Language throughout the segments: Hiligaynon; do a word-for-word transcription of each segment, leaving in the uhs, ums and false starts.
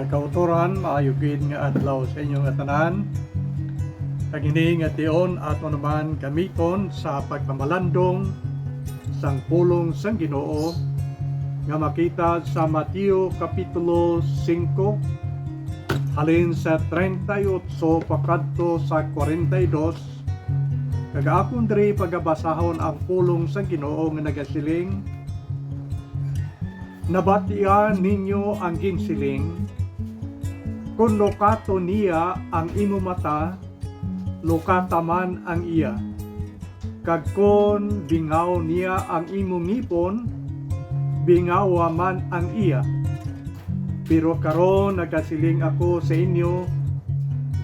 Kautoran, maayo gid nga adlaw sa inyo nga tanan. Kag ini nga tion ato naman gamiton sa pagpamalandong sang pulong sang Ginoo nga makita sa Mateo Kapitulo singko, halin sa treinta y ocho pakadto sa kwarenta y dos. Kag akon diri pagabasahon ang pulong sang Ginoo nga nagasiling: Nabatian ninyo ang ginsiling: Kon lukaton niya ang imo mata, lukata man ang iya. Kag kon bingaw niya ang imo ngipon, bingawa man ang iya. Pero karon nagasiling ako sa inyo,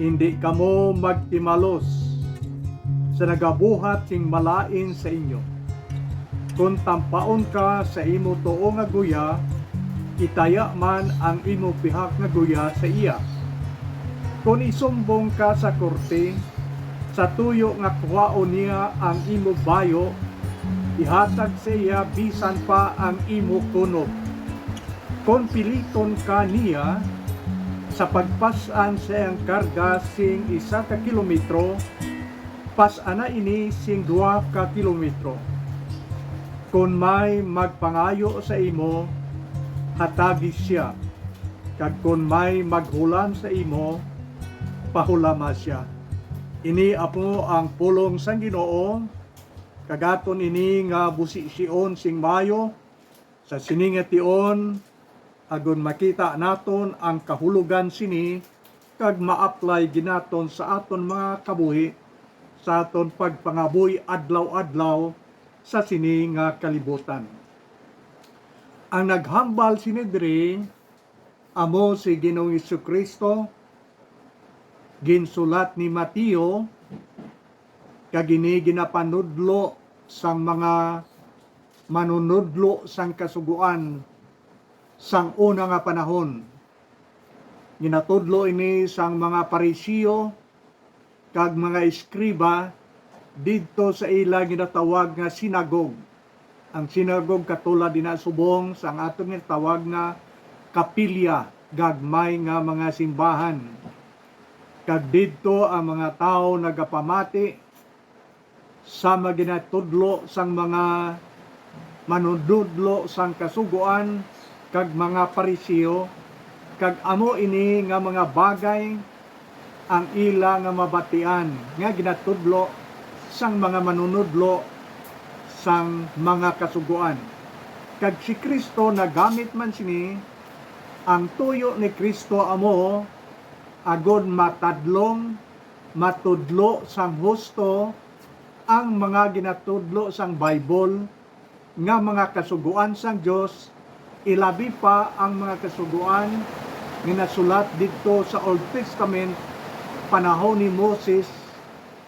indi kamo magtimalos sa nagabuhat sing malain sa inyo. Kon tampaon ka sa imo tuo nga guya, itaya man ang imo pihak nga guya sa iya. Kon isumbong ka sa korte, sa tuyo nga kuhaon niya ang imo bayo, ihatag sa iya bisan pa ang imo kunop. Kon piliton ka niya sa pagpas-an sa iyang karga sing isa ka kilometro, pas-ana ini sing dua ka kilometro. Kon may magpangayo sa imo, hatagi sia, kag kon may maghulam sa imo, pahulama sia. Ini amo ang pulong sang Ginoo, kag aton ini nga busision sing maayo sa sini nga tion, agod makita naton ang kahulogan sini kag ma-apply gid naton sa aton mga kabuhi, sa aton pagpangabuhi adlaw-adlaw sa sini nga kalibutan. Ang naghambal sini diri amo si Ginoong Jesu-Cristo, ginsulat ni Mateo, kag ini ginapanudlo sang mga manunudlo sang Kasugoan sang una nga panahon. Ginatudlo ini sang mga Pariseo kag mga eskriba didto sa ila ginatawag nga sinagog. Ang sinagog katulad ina subong sang aton ginatawag nga kapilya, gagmay nga mga simbahan. Kag didto ang mga tawo nagapamati sama ginatudlo sang mga manunudlo sang Kasugoan kag mga Pariseo, kag amo ini nga mga bagay ang ila nga mabatian nga ginatudlo sang mga manunudlo sang mga Kasugoan. Kag si Cristo nagamit man sini. Ang tuyo ni Cristo amo agod matadlong matudlo sang husto ang mga ginatudlo sang Bible nga mga kasugoan sang Dios, ilabi pa ang mga kasugoan nga nasulat didto sa Old Testament panahon ni Moses,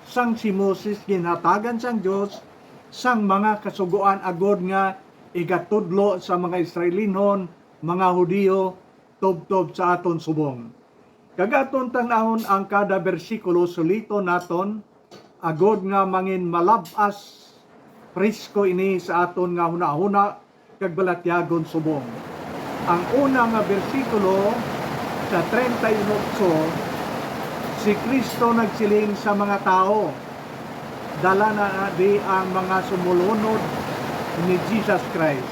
sang si Moses ginhatagan sang Dios sang mga kasugoan agod nga igatudlo sa mga Israelinhon, mga Hudiyo, tubtob sa aton subong. Kag aton tan-awon ang kada bersikulo suliton naton, agod nga mangin malab-as, presko ini sa aton nga hunahuna kag balatyagon subong. Ang una nga bersikulo sa treinta y ocho, si Cristo nagsiling sa mga tawo, dala na di ang mga sumulunod ni Jesus Christ.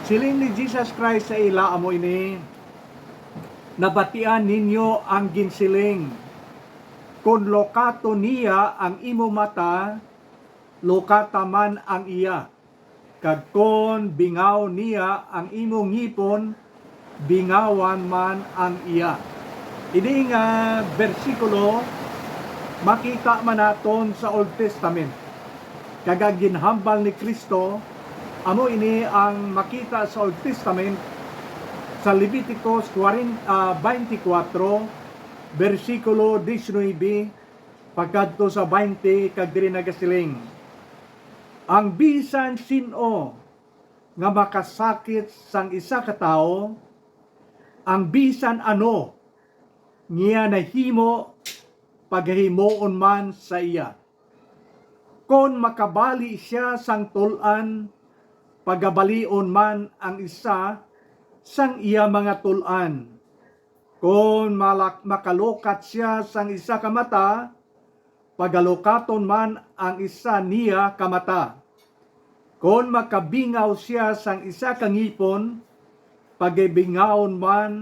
Siling ni Jesus Christ sa ila amo ini, "Nabatian ninyo ang ginsiling, 'Kon lukaton niya ang imo mata, lukata man ang iya. Kag kon bingaw niya ang imo ngipon, bingawan man ang iya.'" Ini nga bersikulo makita man naton sa Old Testament. Kag ang ginhambal ni Cristo, amo ini ang makita sa Old Testament, sa Leviticus kwarenta, ah, twenty-four, bersikulo diecinuebe, pagkadto sa twenty, kag diri nagasiling, "Ang bisan sin-o nga makasakit sang isa ka tawo, ang bisan ano nga iya nahimo, pagahimuon man sa iya. Kon makabali sia sang tul-an, pagabalion man ang isa sang iya mga tul-an. Kon malak-, makalukat sia sang isa ka mata, pagalukaton man ang isa niya ka mata. Kon makabingaw sia sang isa ka ngipon, pagibingawon man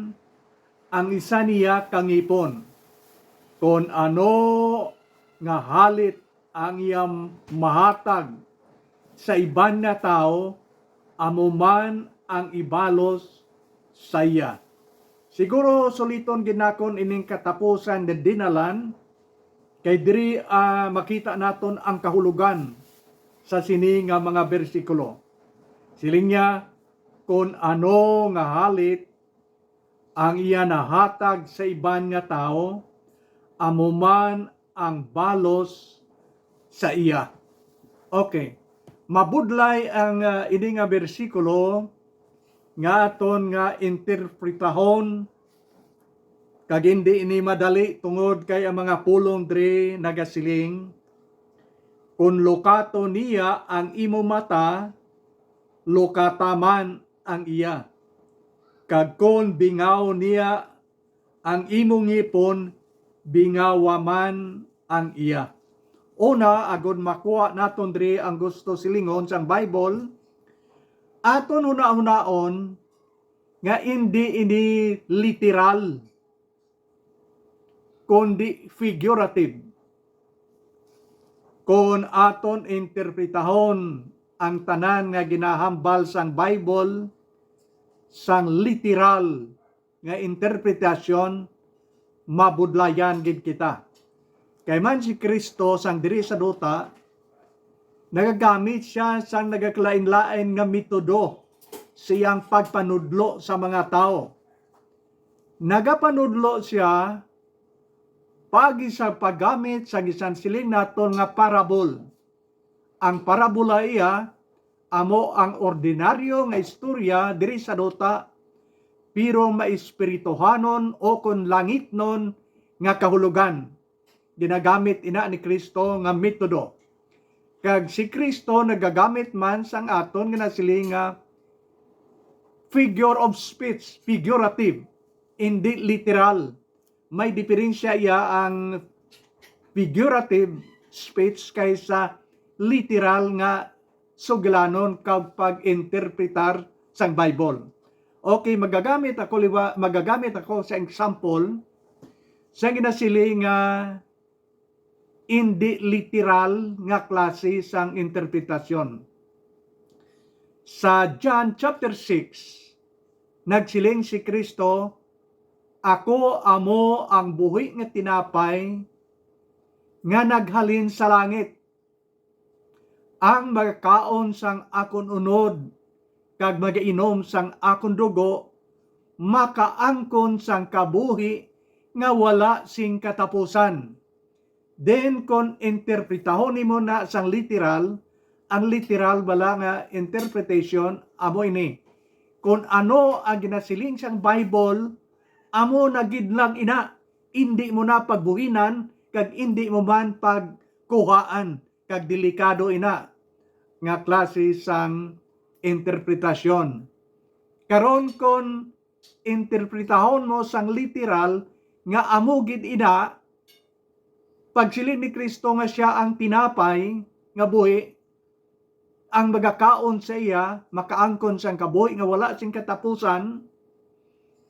ang isa niya ka ngipon. Kon ano nga halit ang iya mahatag sa iban nga tawo, amo man ang ibalos sa iya. Siguro suliton gid nakon ining katapusan nga dinalan, kay diri, ah, makita naton ang kahulogan sa sini nga mga bersikulo. Siling niya, "Kon ano nga halit ang iya nahatag sa iban nga tawo, amo man ang balos sa iya." Okay. Mabudlay ang, ah, ini nga bersikulo nga aton nga interpretahon, kag indi ini madali tungod kay ang mga pulong diri nagasiling, "Kon lukaton niya ang imo mata, lukata man ang iya. Kag kon bingaw niya ang imo ngipon, bingawa man ang iya." Una, agod makuha naton diri ang gusto silingon sang Bible, aton hunahunaon nga indi ini literal, kundi figurative. Kon aton interpretahon ang tanan nga ginahambal sang Bible sang literal nga interpretasyon, mabudlayan gid kita. Kay man si Cristo sang diri sa duta, nagagamit sia sang nagakalain-lain nga metodo sa iyang pagpanudlo sa mga tawo. Nagapanudlo sia paagi sa paggamit sang isan siling naton nga parable. Ang parabola iya amo ang ordinaryo nga istorya diri sa duta, pero maespirituhanon o kon langitnon nga kahulogan. Ginagamit ina ni Cristo nga metodo. Kag si Cristo nagagamit man sang aton nga nasiling nga figure of speech, figurative, indi literal. May diferensya iya ang figurative speech kaysa literal nga sugilanon kag pag-interpretar sang Bible. Okay, magagamit ako liwa, magagamit ako sa example sa ginasiling nga indi literal nga klase sang interpretasyon. Sa John chapter six, nagsiling si Cristo, "Ako amo ang buhi nga tinapay nga naghalin sa langit. Ang magakaon sang akon unod kag magainom sang akon dugo makaangkon sang kabuhi nga wala sing katapusan." Then, kon interpretahon nimo na sang literal, ang literal bala nga interpretation amo ini. Kon ano ang ginasiling sang Bible, amo na gid lang ina. Indi mo na pagbuhinan, kag indi mo man pagkuhaan, kag delikado ina nga klase sang interpretasyon. Karon, kon interpretahon mo sang literal nga amo gid ina, pagsiling ni Cristo nga sia ang tinapay nga buhi, ang magakaon sa iya makaangkon sang kabuhi nga wala sing katapusan,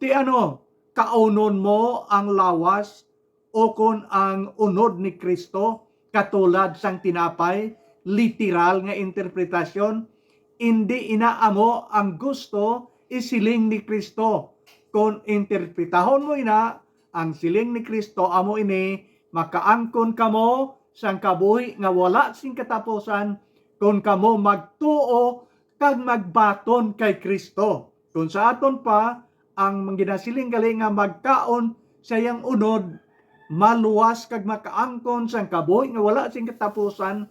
ti ano, kaunon mo ang lawas o kon ang unod ni Cristo katulad sang tinapay? Literal nga interpretasyon, indi ina amo ang gusto isiling ni Cristo. Kon interpretahon mo ina, ang siling ni Cristo amo ini, makaangkon kamo sang kabuhi nga wala sing katapusan kon kamo magtuo kag magbaton kay Cristo. Kon sa aton pa, ang ginasiling gali nga magkaon sa iyang unod, maluwas kag makaangkon sang kabuhi nga wala sing katapusan,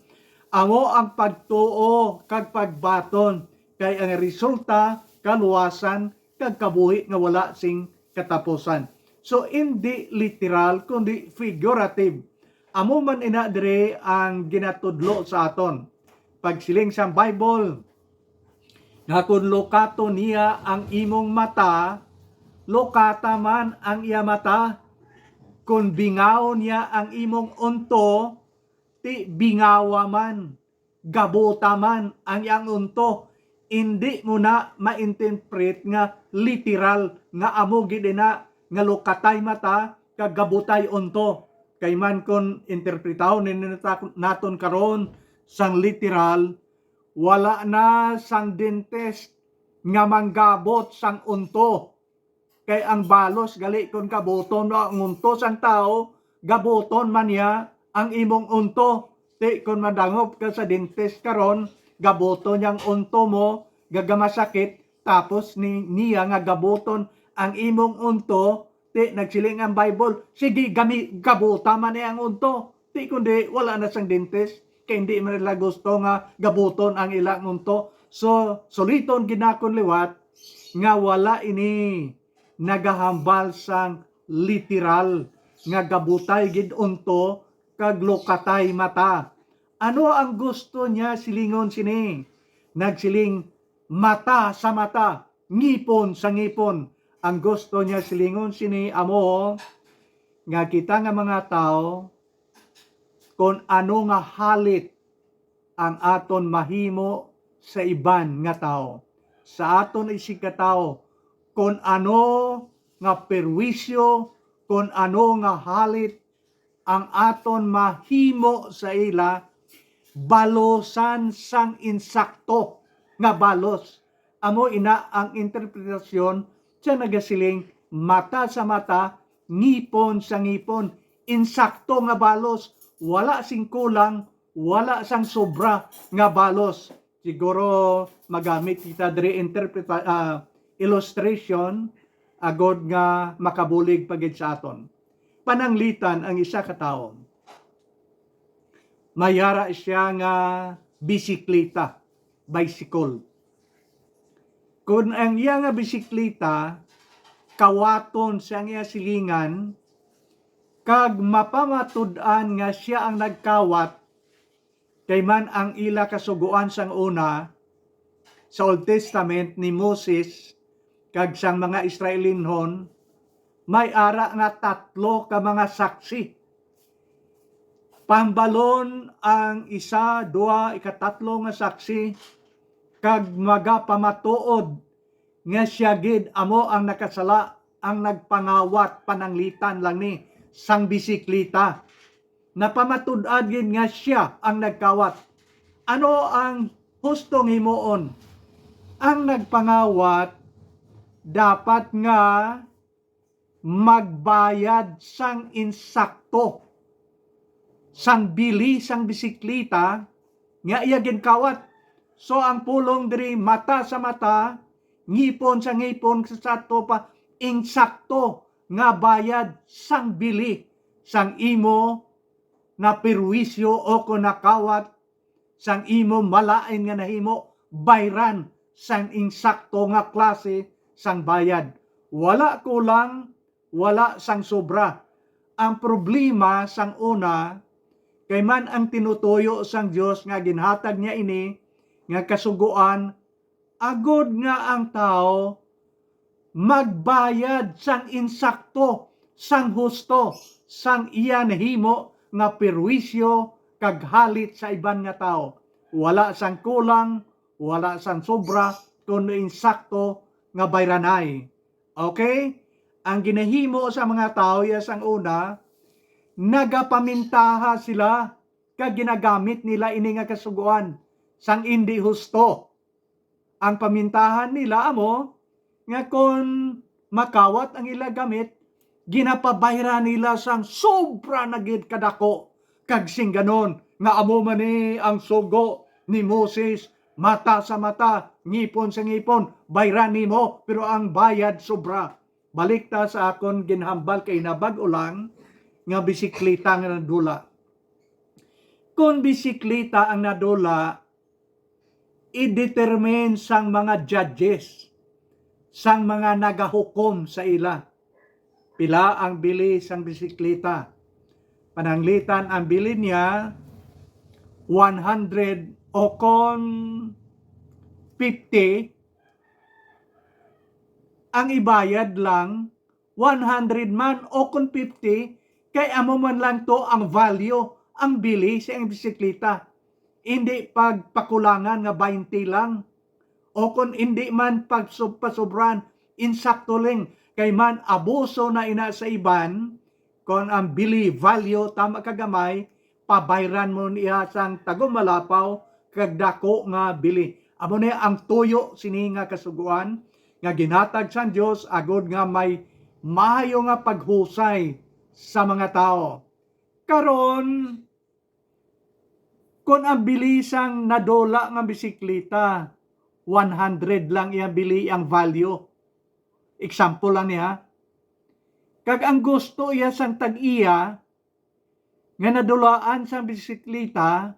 amo ang pagtuo kag pagbaton, kay ang resulta, kaluwasan kag kabuhi nga wala sing katapusan. So, indi literal, kundi figurative. Amo man ina diri ang ginatudlo sa aton. Pagsiling sang Bible, nga kon lukaton niya ang imong mata, lukata man ang iya mata. Kon bingawon niya ang imong unto, ti bingawa man, gabuta man ang iyang unto. Indi mo na ma-interpret nga literal nga amo gid ina nga lukatay mata kag gabutay unto. Kay man kon interpretahon ni nata-, naton karon sang literal, wala na sang dentist nga manggabot sang unto. Kay ang balos gali kon gabuton ang unto sang tawo, gabuton man niya ang imong unto. Ti kon madangop ka sa dentist karon, gabuton niya ang unto mo, gagamasakit, tapos ni niya nga gabuton ang imong unto, ti nagsiling ang Bible, sige, gami, gabuta man niya ang unto. Ti kundi wala na sang dentist, kay hindi man nila gusto nga gabuton ang ilang unto. So, suliton gid nakon liwat nga wala ini nagahambal sang literal nga gabutay gid unto kag lukatay mata. Ano ang gusto niya silingon sini? Nagsiling, mata sa mata, ngipon sa ngipon. Ang gusto niya silingon sini amo nga kita nga mga tawo, kon ano nga halit ang aton mahimo sa iban nga tawo, sa aton isigkatawo, kon ano nga perwisyo, kon ano nga halit ang aton mahimo sa ila, balosan sang insakto nga balos. Amo ina ang interpretasyon sa nagasiling, mata sa mata, ngipon sa ngipon, insakto nga balos, wala sing kulang, wala sang sobra nga balos. Siguro magamit kita diri interpreta-, ah, illustration agod nga makabulig pa gid sa aton. Pananglitan ang isa ka tawo. May ara siya nga bisikleta, bicycle. Kon ang iya nga bisikleta kawaton sa iya silingan, kag mapamatud-an nga sia ang nagkawat, kay man ang ila kasugoan sang una, sa Old Testament ni Moses kag sang mga Israelinhon, may ara nga tatlo ka mga saksi. Pambalon ang isa, dua, ikatatlo nga saksi, kag magapamatuod nga sia gid amo ang nakasala, ang nagpangawat, pananglitan lang ni, sang bisikleta. Napamatud-an gid nga sia ang nagkawat. Ano ang hustong himuon? Ang nagpangawat dapat nga magbayad sang insakto sang bili sang bisikleta nga iya ginkawat. So, ang pulong diri, mata sa mata, ngipon sa ngipon, sa, sa ato pa, insakto nga bayad sang bili sang imo naperwisyo o kon nakawat sang imo malain nga nahimo, bayran sang insakto nga klase sang bayad. Wala kulang, wala sang sobra. Ang problema sang una, kay man ang tinutuyo sang Dios nga ginhatag niya ini nga kasugoan, agod nga ang tawo magbayad sang insakto, sang husto, sang iya nahimo nga perwisyo kag halit sa iban nga tawo. Wala sang kulang, wala sang sobra, kundi insakto nga bayranay. Okay? Ang ginahimo sa mga tawo iya sang una, nagapamintaha sila kag ginagamit nila ini nga kasugoan sang indi husto. Ang pamintahan nila amo nga kon makawat ang ila gamit, ginapabayra nila sang sobra na gid kadako, kag singganon nga amo man ni ang sugo ni Moses, mata sa mata, ngipon sa ngipon, bayran nimo, pero ang bayad sobra. Balik ta sa akon ginhambal kay nabag-o lang nga bisikleta nga nadula. Kon bisikleta ang nadula, i-determine sang mga judges, sang mga nagahukom sa ila. Pila ang bili sang bisikleta? Pananglitan ang bili niya, one hundred o kon fifty, ang ibayad lang one hundred man o kon fifty, kay amo man lang to ang value, ang bili sa iyang bisikleta. Indi pagpakulangan nga twenty lang, o kon indi man pagsub-, pasubran, insakto lang, kay man abuso na ina sa iban, kon ang bili value tama kagamay, pabayran mo niya sang tagumalapaw kag dako nga bili. Amo ni ang tuyo sini nga kasugoan nga ginhatag sang Dios agod nga may maayo nga paghusay sa mga tawo. Karon, kon ang bili sang nadula nga bisikleta, one hundred lang iya bili ang value. Example lang niya. Kag ang gusto iya sang tag-iya nga nadulaan sang bisikleta,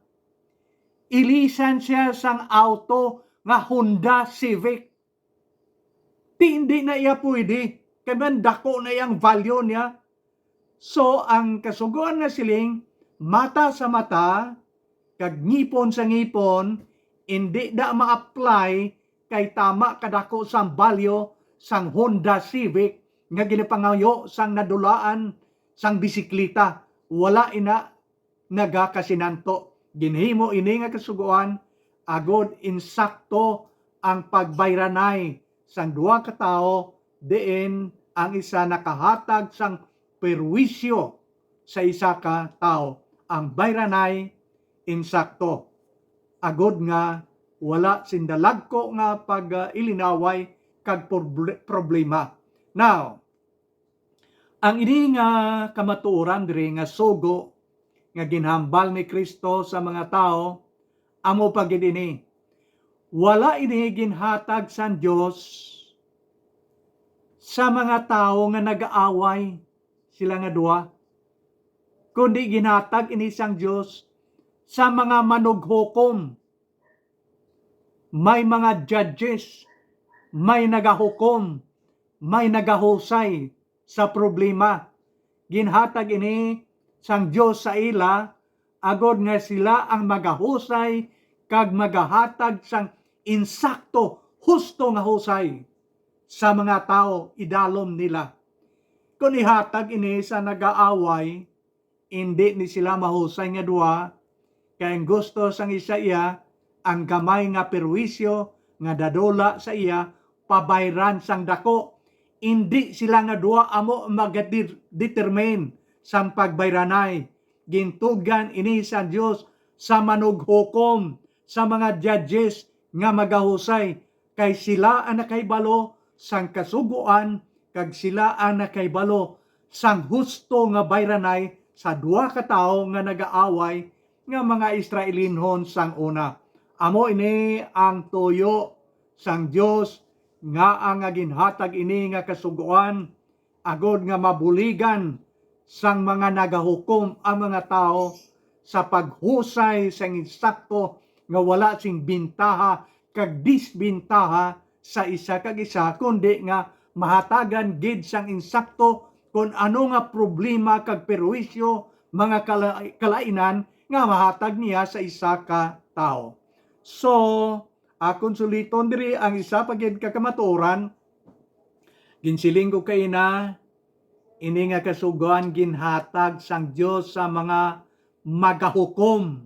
ilisan siya sang auto nga Honda Civic. Di, hindi na iya pwede. Kay man dako na iyang value niya. So, ang kasugoan nga siling, mata sa mata, kag ngipon sa ngipon, hindi na ma-apply kay tama kadako sang value sang Honda Civic nga ginapangayo sang nadulaan sang bisikleta. Wala ina nagakasinanto. Ginhimo ini nga kasugoan agod insakto ang pagbayranay sang duha ka tawo, diin ang isa nakahatag sang perwisyo sa isa ka tawo. Ang bayranay insakto, agod nga wala sing dalagko nga pag-ilinaway kag proble-, problema. Now, ang ini nga kamatuoran diri nga sugo nga ginhambal ni Cristo sa mga tawo, amo pa gid ini. Wala ini ginhatag sang Dios sa mga tawo nga nag-aaway sila nga duha, kundi ginhatag ini sang Dios sa mga manughukom. May mga judges, may nagahukom, may nagahusay sa problema. Ginhatag ini sang Dios sa ila, agod nga sila ang magahusay kag magahatag sang insakto, husto nga husay sa mga tawo idalom nila. Kon ihatag ini sa nagaaway, indi ni sila mahusay nga duha, kay ang gusto sang isa iya, ang gamay nga perwisyo nga dadula sa iya, pabayran sang dako. Indi sila nga duha amo magadetermine sang pagbayranay. Gintugyan ini sa Dios sa manughukom, sa mga judges nga magahusay, kay sila ang nakahibalo sang kasugoan, kag sila ang nakahibalo sang husto nga bayranay sa duha ka tawo nga nagaaway nga mga Israelinhon sang una. Amo ini ang tuyo sang Dios, nga ang nga ginhatag ini nga kasugoan agod nga mabuligan sang mga nagahukom ang mga tawo sa paghusay sang insakto nga wala sing bintaha kag disbintaha sa isa kag isa, kundi nga mahatagan gid sang insakto kon ano nga problema kag perwisyo, mga kala-, kalainan nga mahatag niya sa isa ka tawo. So, akon suliton diri ang isa pa gid ka kamatuoran. Ginsiling ko kaina, ini nga kasugoan ginhatag sang Dios sa mga magahukom.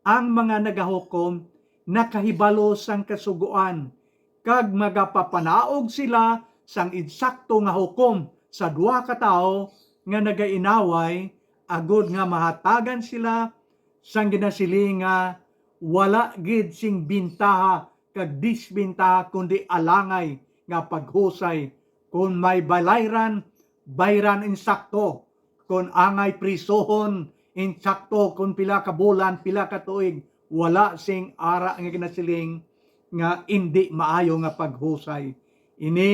Ang mga nagahukom nakahibalo sang kasugoan, kag magapapanaog sila sang insakto nga hukom sa duha ka tawo nga nagainaway, agod nga mahatagan sila sang ginasiling nga wala gid sing bintaha kag disbintaha, kundi alangay nga paghusay. Kon may balayran, bayran insakto. Kon angay prisohon, insakto kon pila ka bulan, pila ka tuig, wala sing ara nga ginasiling nga indi maayo nga paghusay. Ini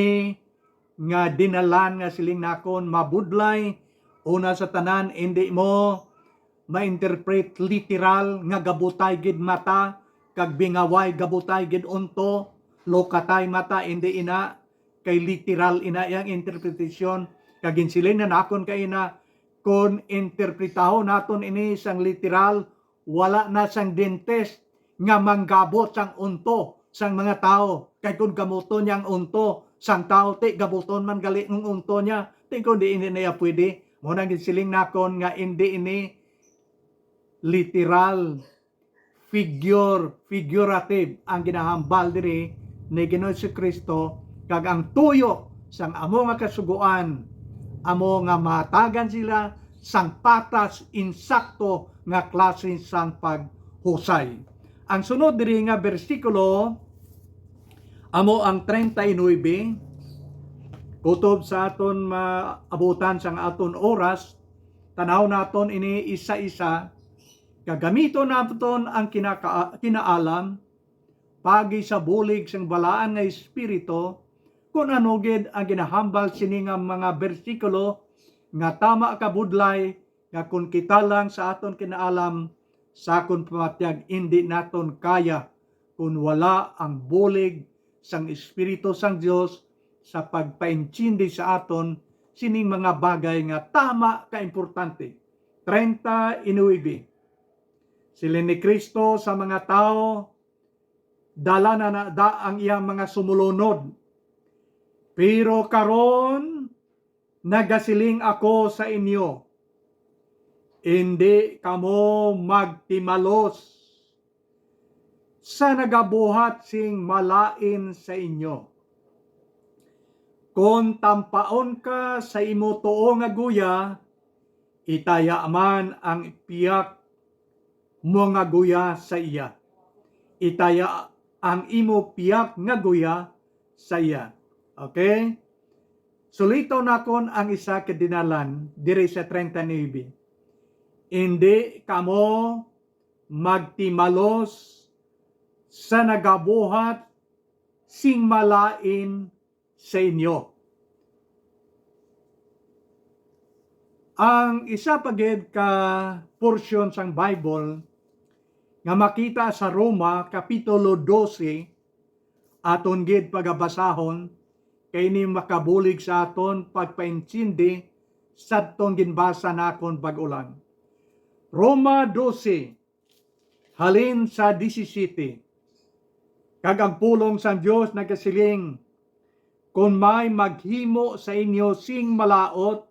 nga dinalan nga siling nakon mabudlay, una sa tanan, indi mo ma-interpret literal nga gabutay gid mata kag bingaway gabutay gid unto, lukatay mata, indi ina, kay literal ina iyang interpretasyon. Kag ginsiling na nakon kaina, kon interpretahon naton ini sang literal, wala na sang dentist nga manggabot sang unto sang mga tawo. Kay kung gamuton niya ang unto sang tawo, ti gamuton man gali ang unto niya. Ti kundi hindi niya pwede. Mo nang ginsiling nakon nga hindi ini literal, figure, figurative ang ginahambal diri ni Ginoong Jesu-Cristo, kag ang tuyo sang amo nga kasugoan amo nga mahatagan sila sang patas, insakto nga klase sang paghusay. Ang sunod diri nga bersikulo amo ang treinta y nuebe. Kutob sa aton maabutan sang aton oras, tanaw naton ini isa-isa. Gagamiton naton ang kinaka-, kinaalam paagi sa bulig sang Balaan nga Espiritu, kun ano gid ang ginahambal sini nga mga bersikulo nga tama kabudlay, nga kun kita lang sa aton kinaalam, sa akon pamatyag, indi naton kaya kun wala ang bulig sang Espiritu sang Dios sa pagpaintindi sa aton sining mga bagay nga tama ka importante. Treinta y nuebe. Siling ni Cristo sa mga tawo, dala na na da ang iyang mga sumulunod. Pero karon, nagasiling ako sa inyo, indi kamo magtimalos sa nagabuhat sing malain sa inyo. Kon tampaon ka sa imo tuo nga guya, itaya man ang piyak mo nga guya sa iya. Itaya ang imo piyak nga guya sa iya. Okay? Sulito nakon ang isa ka dinalan diri sa treinta y nuebe. Indi kamo magtimalos sa nagabuhat sing malain sa inyo. Ang isa pa gid ka porsyon sang Bible nga makita sa Roma, Kapitulo dose, aton gid pagabasahon, kay ini makabulig sa aton pagpaintindi sa atong ginbasa nakon bag-o lang. Roma dose, halin sa disisiyete. Kag ang pulong sang Dios nagasiling, "Kon may maghimo sa inyo sing malaut,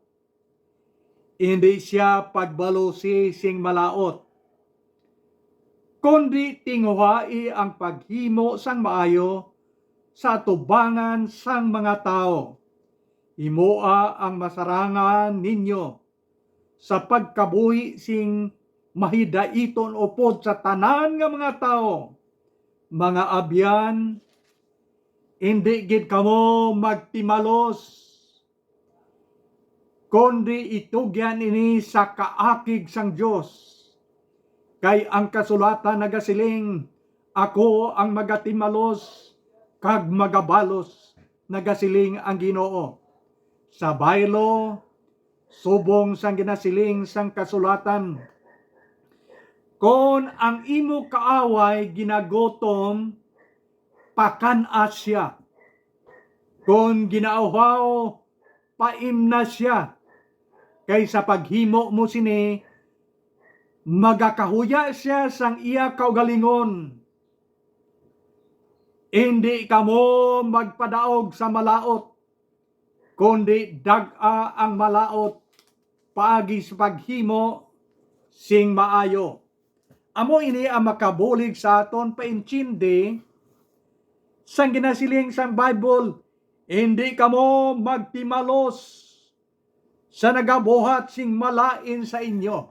indi sia pagbalusi sing malaut, kundi tinguhai ang paghimo sang maayo sa atubangan sang mga tawo. Himoa ang masarangan ninyo sa pagkabuhi sing mahidaiton upod sa tanan nga mga tawo. Mga abyan, indi gid kamo magtimalos, kundi itugyan ini sa kaakig sang Dios. Kay ang kasulatan nagasiling, 'Ako ang magatimalos kag magabalos,' nagasiling ang Ginoo. Sa baylo, subong sang ginasiling sang kasulatan, 'Kon ang imo kaaway ginagutom, pakan-a sia. Kon ginauhaw, paimna sia. Kay sa paghimo mo sini, magakahuya sia sang iya kaugalingon.' Indi kamo magpadaog sa malaut, kundi dag-a ang malaut paagi sa paghimo sing maayo." Amo ini ang makabulig sa aton paintindi sang ginasiling sang Bible, "Indi kamo magtimalos sa nagabuhat sing malain sa inyo."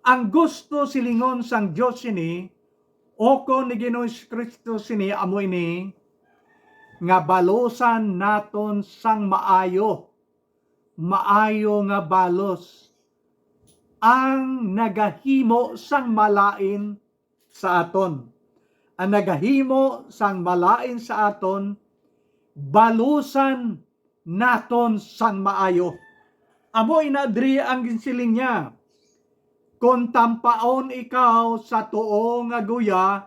Ang gusto silingon sang Dios sini, ukon ni Ginoong Jesu-Cristo sini, amo ini nga balusan naton sang maayo, maayo nga balos ang nagahimo sang malain sa aton. Ang nagahimo sang malain sa aton, balusan naton sang maayo. Amo ina diri ang ginsiling niya, "Kon tampaon ikaw sa tuo nga guya,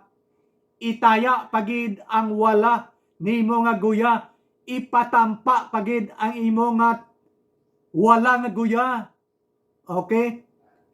itaya pa gid ang wala nimo nga guya, ipatampa pa gid ang imo nga wala nga guya." Okay?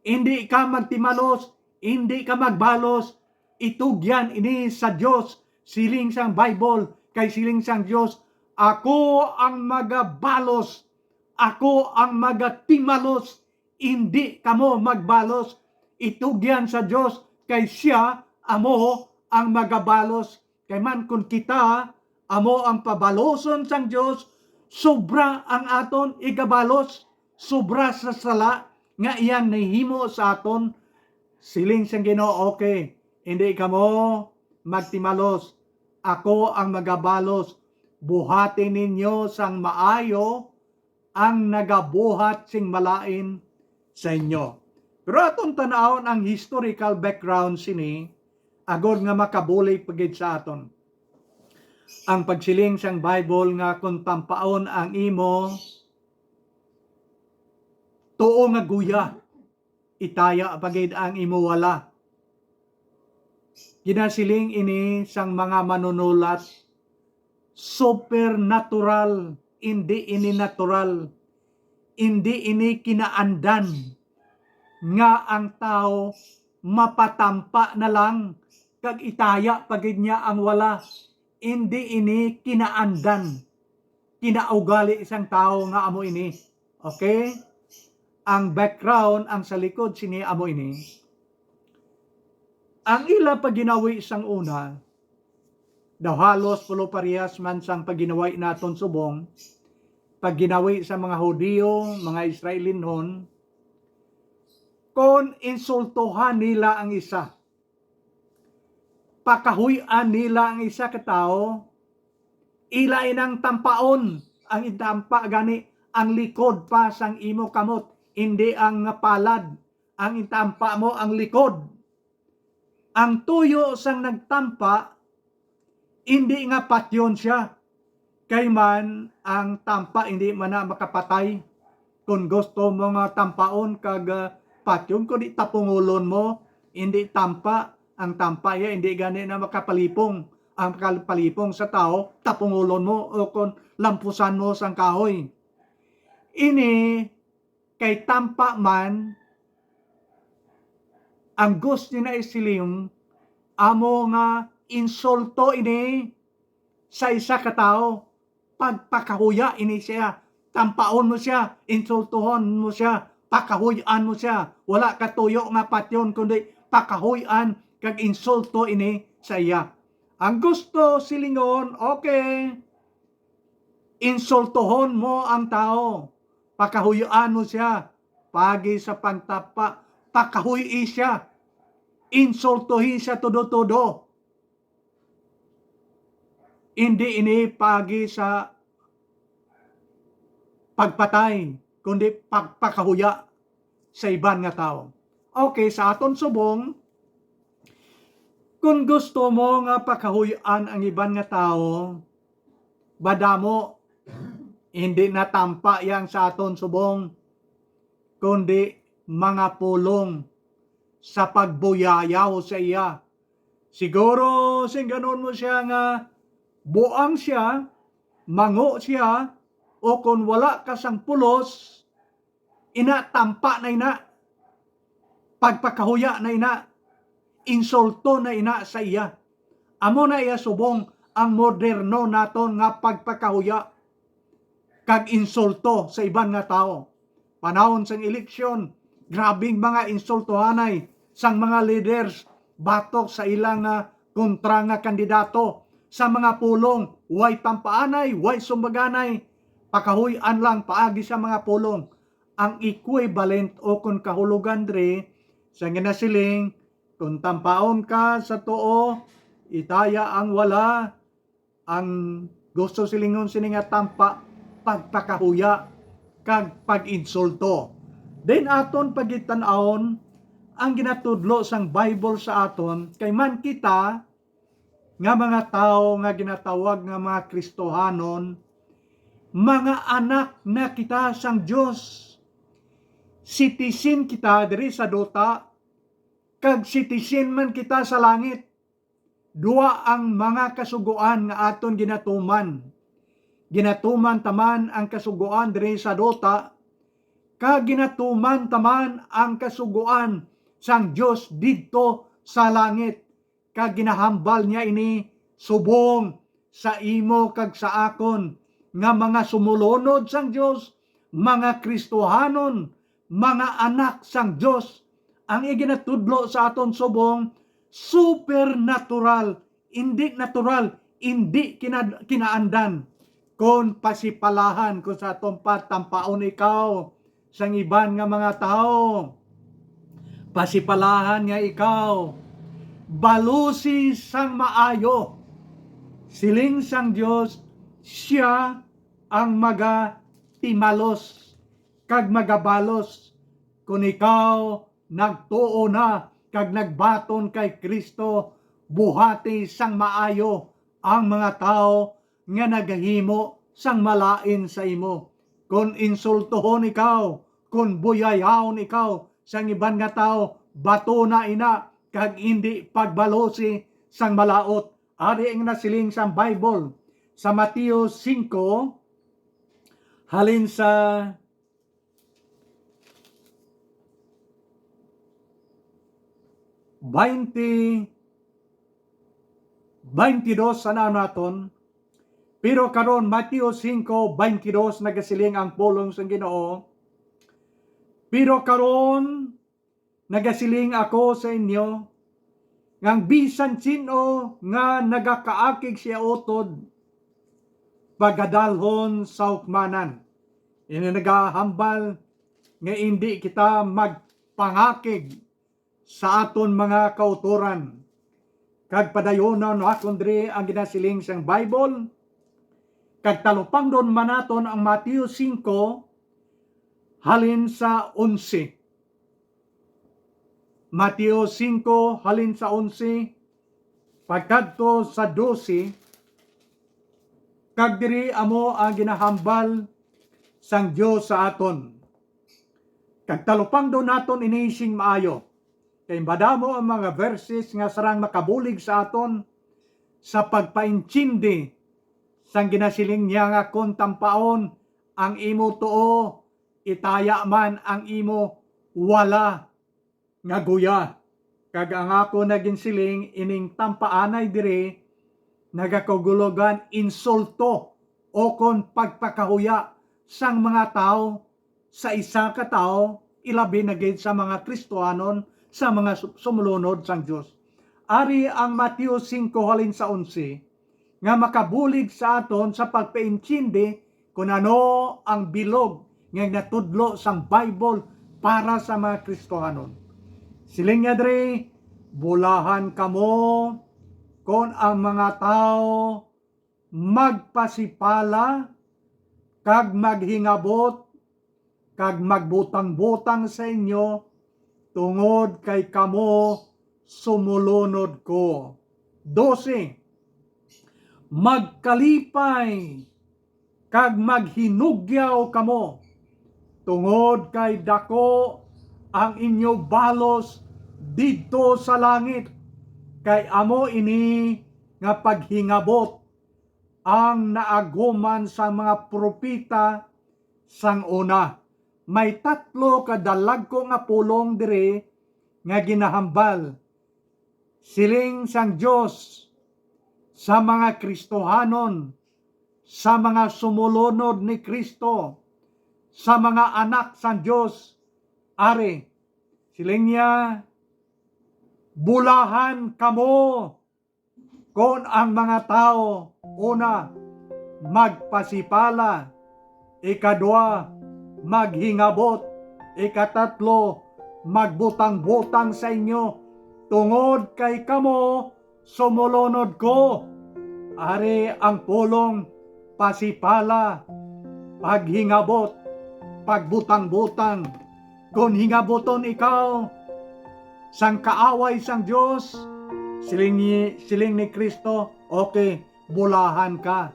Indi ka magtimalos, indi ka magbalos, itugyan ini sa Dios. Siling sang Bible, Kay siling sang Dios, "Ako ang magabalos, ako ang magatimalos, indi kamo magbalos." Itugyan sa Dios, kay sia amo ang magabalos. Kay man kon kita amo ang pabaloson sang Dios, sobra ang aton igabalos, sobra sa sala nga iyang nahimo sa aton. Siling sang Ginoo, "Okay, indi kamo magtimalos. Ako ang magabalos. Buhati ninyo sang maayo ang nagabuhat sing malain sa inyo." Pero aton tan-awon ang historical background sini, agod nga makabulig pa gid sa aton ang pagsiling sang Bible nga, "Kon tampaon ang imo, tuo nga guya, itaya pa gid ang imo wala." Ginasiling ini sang mga manunulat, supernatural, indi ini natural, indi ini kinaandan nga ang tawo mapatampa na lang kag itaya pa gid niya ang wala. Indi ini kinaandan, kinaugali sang tawo nga amo ini. Okay? Ang background, ang sa likod sini amo ini. Ang ila pagginawi sang una, daw halos pulo parehas man sang pagginawi naton subong, pagginawi sa mga Hudiyo, mga Israelinhon, kon insultuhan nila ang isa, pakahuy-an nila ang isa ka tawo, ila inang tampaon. Ang intampa gani ang likod pa sang imo kamot, indi ang palad. Ang intampa mo ang likod. Ang tuyo sang nagtampa, indi nga patyon sia, kay man ang tampa indi man na makapatay. Kon gusto mo nga tampaon kag, ah, patyon, kundi tapungulon mo, indi tampa. Ang tampa iya indi gani na makapalipong. Ang makapalipong sa tawo, tapungulon mo o kon lampusan mo sang kahoy. Ini kay tampa man, ang gusto niya na isiling, amo nga insulto ini sa isa ka tawo. Pagpakahuya ini siya. Tampaon mo siya, insultuhon mo siya, pakahuy-an mo siya. Wala ka tuyo nga patyon, kundi pakahuy-an kag insulto ini sa iya. Ang gusto silingon, okay, insultuhon mo ang tawo, pakahuy-an mo siya, pagi sa pangtapa, pakahuy-i siya, insultuhi siya todo-todo. Indi ini pagi sa pagpatay, kundi pagpakahuya sa iban nga tawo. Okay, sa aton subong, kon gusto mo nga pakahuy-an ang iban nga tawo, madamo, hindi na tampa yang sa aton subong, kundi mga pulong sa pagbuyayaw sa iya. Siguro, singganon mo siya nga buang siya, mango siya, o kon wala ka sang pulos, ina, tampa na ina, pagpakahuya na ina, insulto na ina sa iya. Amo na iya subong ang moderno naton nga pagpakahuya kag insulto sa iban nga tawo. Panahon sang eleksyon, grabing mga insultohanay sang mga leaders batok sa ilang, ah, kontra nga kandidato, sa mga pulong, way tampaanay, way sumbaganay, pakahuy-an lang paagi sa mga pulong. Ang equivalent o kon kahulogan diri sa ginasiling, "Kon tampaon ka sa tuo, itaya ang wala." Ang gusto silingon sini nga tampa, pagpakahuya kag pag-insulto. Then aton pagitan-awon ang ginatudlo sang Bible sa aton, kay man kita nga mga tawo nga ginatawag nga mga Kristohanon, mga anak na kita sang Dios. Citizen kita diri sa duta, kag citizen man kita sa langit. Duha ang mga kasugoan nga aton ginatuman. Ginatuman ta man ang kasugoan diri sa duta, kag ginatuman ta man ang kasugoan sang Dios didto sa langit, kag ginahambal niya ini subong sa imo kag sa akon nga mga sumulunod sang Dios, mga Kristohanon, mga anak sang Dios. Ang iginatudlo sa aton subong supernatural, indi natural, indi kina-, kinaandan. Kon pasipalahan ko sa aton patampaon ikaw sang iban nga mga tawo, pasipalahan nga ikaw balusi sang maayo. Siling sang Dios, sia ang magatimalos kag magabalos. Kon ikaw nagtuo na kag nagbaton kay Cristo, buhati sang maayo ang mga tawo nga nagahimo sang malain sa imo. Kon insultohon ikaw, kon buyayawon ikaw sang iban nga tawo, batuna ina kag indi pagbalusi sang malaut. Ari ang nasiling sang Bible sa Mateo singko, halin sa baynte, baynte dos sa naton. Pero karon, Mateo singko baynte dos, nagasiling ang pulong sang Ginoo, "Pero karon, nagasiling ako sa inyo, nga ang bisan sin-o nga nagakaakig siya utod, pagadalhon sa hukmanan." Ini nagahambal nga indi kita magpangakig sa aton mga kautoran. Kag padayonon naton diri ang ginasiling sang Bible, kag talupangdon man naton ang Mateo singko, halin sa onse. Mateo singko, halin sa onse, pagkadto sa dose, kag diri amo ang ginahambal sang Dios sa aton. Kag talupangdon naton ini sing maayo, kay madamo ang mga verses nga sarang makabulig sa aton sa pagpaintindi sang ginasiling niya nga, "Kon tampaon ang imo tuo, itaya man ang imo wala nga guya." Kag ang ako naginsiling, ining tampaanay diri nagakahulugan insulto o kon pagpakahuya sang mga tawo sa isa ka tawo, ilabi na gid sa mga Kristohanon, sa mga su-, sumulunod sang Dios. Ari ang Mateo singko halin sa onse, nga makabulig sa aton sa pagpaintindi kon ano ang bilog nga natudlo sang Bible para sa mga Kristohanon. Siling niya diri, "Bulahan kamo kon ang mga tawo magpasipala kag maghingabot kag magbutang-butang sa inyo, tungod kay kamo sumulunod ko." Dose, "Magkalipay kag maghinugyaw kamo, tungod kay daku ang inyo balos didto sa langit, kay amo ini nga paghingabot ang naaguman sang mga propeta sang una." May tatlo ka dalagku nga pulong diri nga ginahambal. Siling sang Dios sa mga Kristohanon, sa mga sumulunod ni Cristo, sa mga anak sang Dios, ari, siling niya, "Bulahan kamo kon ang mga tawo, una, magpasipala, ikadua, maghingabot, ikatatlo, magbutang-butang sa inyo, tungod kay kamo sumulunod ko." Ari ang pulong, pasipala, paghingabot, pagbutang-butang. Kon hingabuton ikaw sang kaaway sang Dios, siling ni, siling ni Cristo, "Okay, bulahan ka."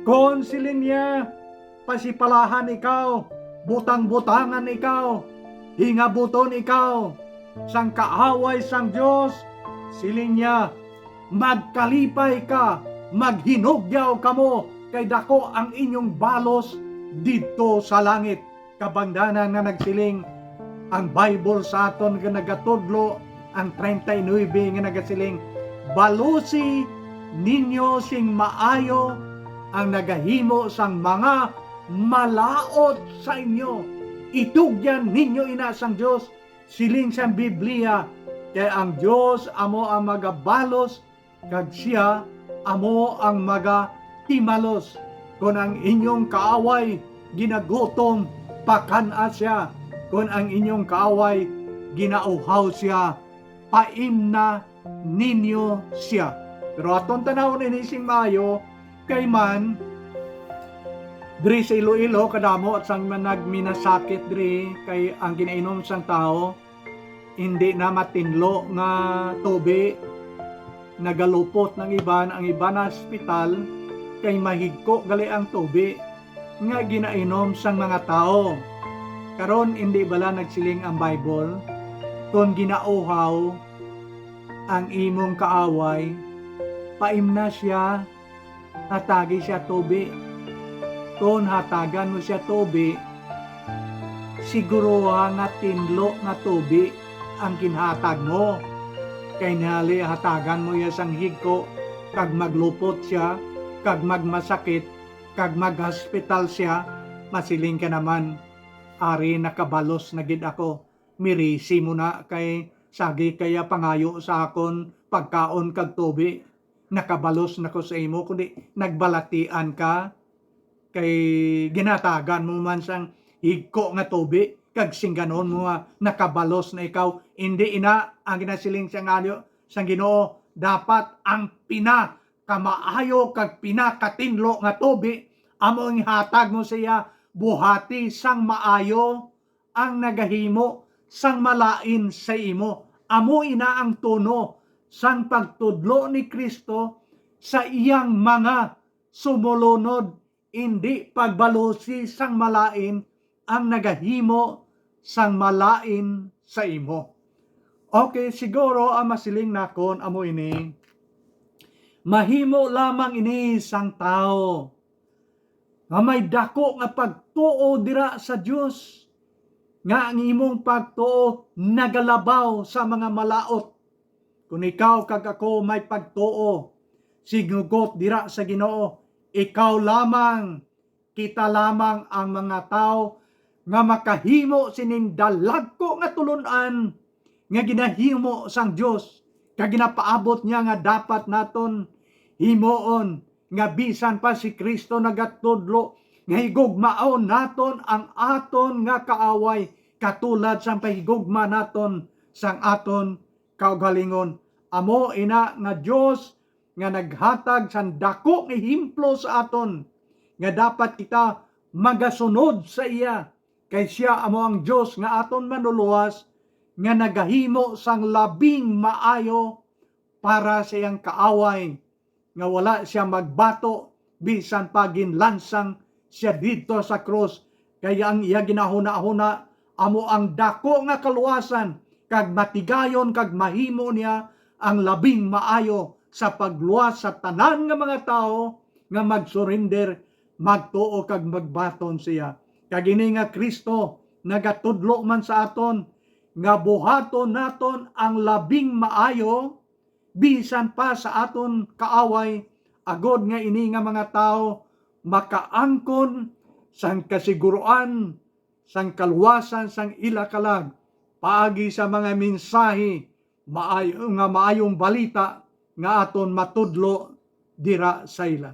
Kon siling niya, "Pasipalahan ikaw, butang-butangan ikaw, hingabuton ikaw sang kaaway sang Dios," siling niya, "Magkalipay ka, maghinugyaw kamo, kay daku ang inyong balos didto sa langit." Kabangdanan nga nagsiling ang Bible sa aton nga nagatudlo, ang treinta y nuebe nga nagasiling, "Balusi ninyo sing maayo ang nagahimo sang mga malaut sa inyo. Itugyan ninyo ina sang Dios, siling sang Biblia, kay ang Dios amo ang magabalos, kag sia amo ang magatimalos. Kon ang inyong kaaway ginagutom, pakan-a sia. Kon ang inyong kaaway ginauhaw sia, paimna ninyo sia. Pero aton tanawon ini sing maayo, kay man, diri sa Iloilo, kadamo sang nagminasakit diri kay ang ginainom sang tawo, hindi na matinlo nga tubi. Nagalupot ng iban, ang iban na hospital kay mahigko gali ang tubi nga ginainom sang mga tawo. Karon, hindi bala nagsiling ang Bible, "Kon ginauhaw ang imong kaaway, paimna sia, hatagi sia tubi. Kon hatagan mo sia tubi, siguruha nga tinlo nga tubi ang ginhatag mo. Kay nali hatagan mo iya sang higko, kag maglupot sia, kag magmasakit, kag maghospital sia, masiling ka naman, 'Ari, nakabalos na gid ako. Mirisi mo na, kay sagi kaya pangayo sa akon pagkaon kag tubi.' Nakabalos na ko sa imo, kundi nagbalatian ka, kay ginhatagan mo man sang higko nga tubi, kag singganon mo nga nakabalos na ikaw. Indi ina ang ginasiling sang anyo sang Ginoo. Dapat ang pinakamaayo kag pinakatinlo nga tubi amo ang ihatag mo sa iya. Buhati sang maayo ang nagahimo sang malain sa imo. Amo ina ang tono sang pagtudlo ni Cristo sa iyang mga sumolunod, indi pagbalusi sang malain ang nagahimo sang malain sa imo. Okay, siguro ang masiling nakon amo ini, mahimo lamang ini sang tawo nga may dako nga pagtuo dira sa Dios, nga ang imong pagtuo nagalabaw sa mga malaut. Kon ikaw kag ako may pagtuo, signugot dira sa Ginoo, ikaw lamang, kita lamang ang mga tawo nga makahimo sining dalagko nga tulon-an nga ginahimo sang Dios, kag ginapaabot niya nga dapat naton himuon, nga bisan pa si Cristo nagatudlo nga higugmaon naton ang aton nga kaaway, katulad sang pahigugma naton sang aton kaugalingon. Amo ina nga Dios nga naghatag sang dako nga ehemplo sa aton, nga dapat kita magasunod sa iya, kay sia amo ang Dios nga aton Manlulowas, nga nagahimo sang labing maayo para sa iyang kaaway, nga wala sia magbato, bisan pa ginlansang sia didto sa krus, kay ang iya ginahunahuna amo ang dako nga kaluwasan, kag matigayon kag mahimo niya ang labing maayo sa pagluwas sa tanan nga mga tawo nga magsurinder, magtuo kag magbaton siya. Kag ini nga Cristo nagatudlo man sa aton nga buhaton naton ang labing maayo bisan pa sa aton kaaway, agod nga ini nga mga tawo makaangkon sang kasiguruan sang kaluwasan sang ila kalag paagi sa mga mensahe maayo, nga maayong balita nga aton matudlo dira sa ila.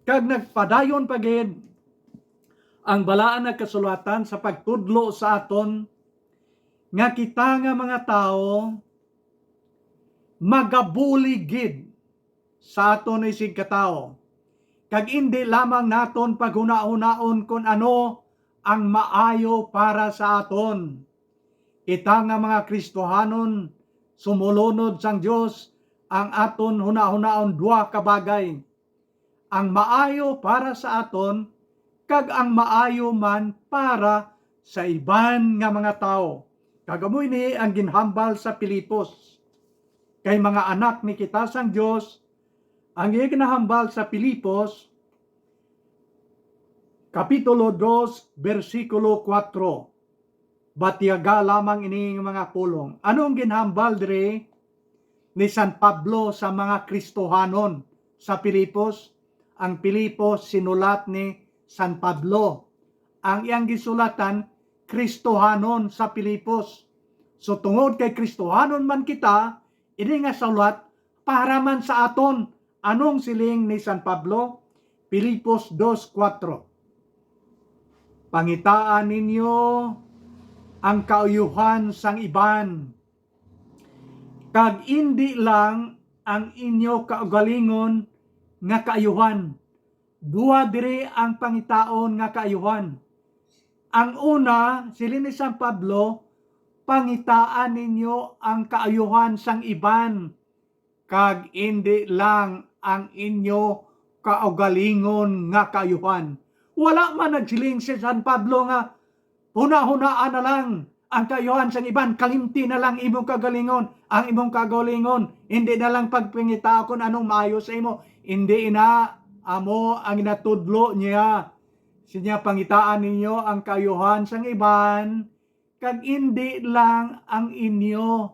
Kag nagpadayon pa gid ang Balaan nga Kasulatan sa pagtudlo sa aton nga kita nga mga tawo magabulig gid sa aton isigkatawo, kag indi lamang naton paghunahunaon kon ano ang maayo para sa aton. Kita nga mga Kristohanon, sumolunod sang Dios, ang aton hunahunaon dua ka bagay, ang maayo para sa aton, kag ang maayo man para sa iban nga mga tawo. Kag amo ini ang ginhambal sa Filipos. Kay mga anak ni kita sang Dios, ang iya ginahambal sa Filipos, Kapitulo dos, bersikulo kuwatro. Batyaga lamang ini nga mga pulong. Ano ang ginhambal diri ni San Pablo sa mga Kristohanon sa Filipos. Ang Filipos sinulat ni San Pablo. Ang iyang gisulatan, Kristohanon sa Filipos. So, tungod kay Kristohanon man kita, ini nga sulat para man sa aton. Anong siling ni San Pablo? Filipos dos kuwatro, "Pangitaan ninyo ang kauyuhan sang iban, kag indi lang ang inyo kaugalingon nga kaayuhan." Duha diri ang pangitaon nga kaayuhan. Ang una, siling ni San Pablo, "Pangitaan ninyo ang kaayuhan sang iban, kag indi lang ang inyo kaugalingon nga kaayuhan." Wala man nagsiling si San Pablo nga hunahunaa na lang ang kaayuhan sang iban, kalimti na lang imong kagalingon, ang imong kagalingon, hindi na lang pagpangita kon anong maayo sa imo. Hindi ina, amo ang ginatudlo niya. Sinya, "Pangitaan ninyo ang kaayuhan sang iban, kag indi lang ang inyo."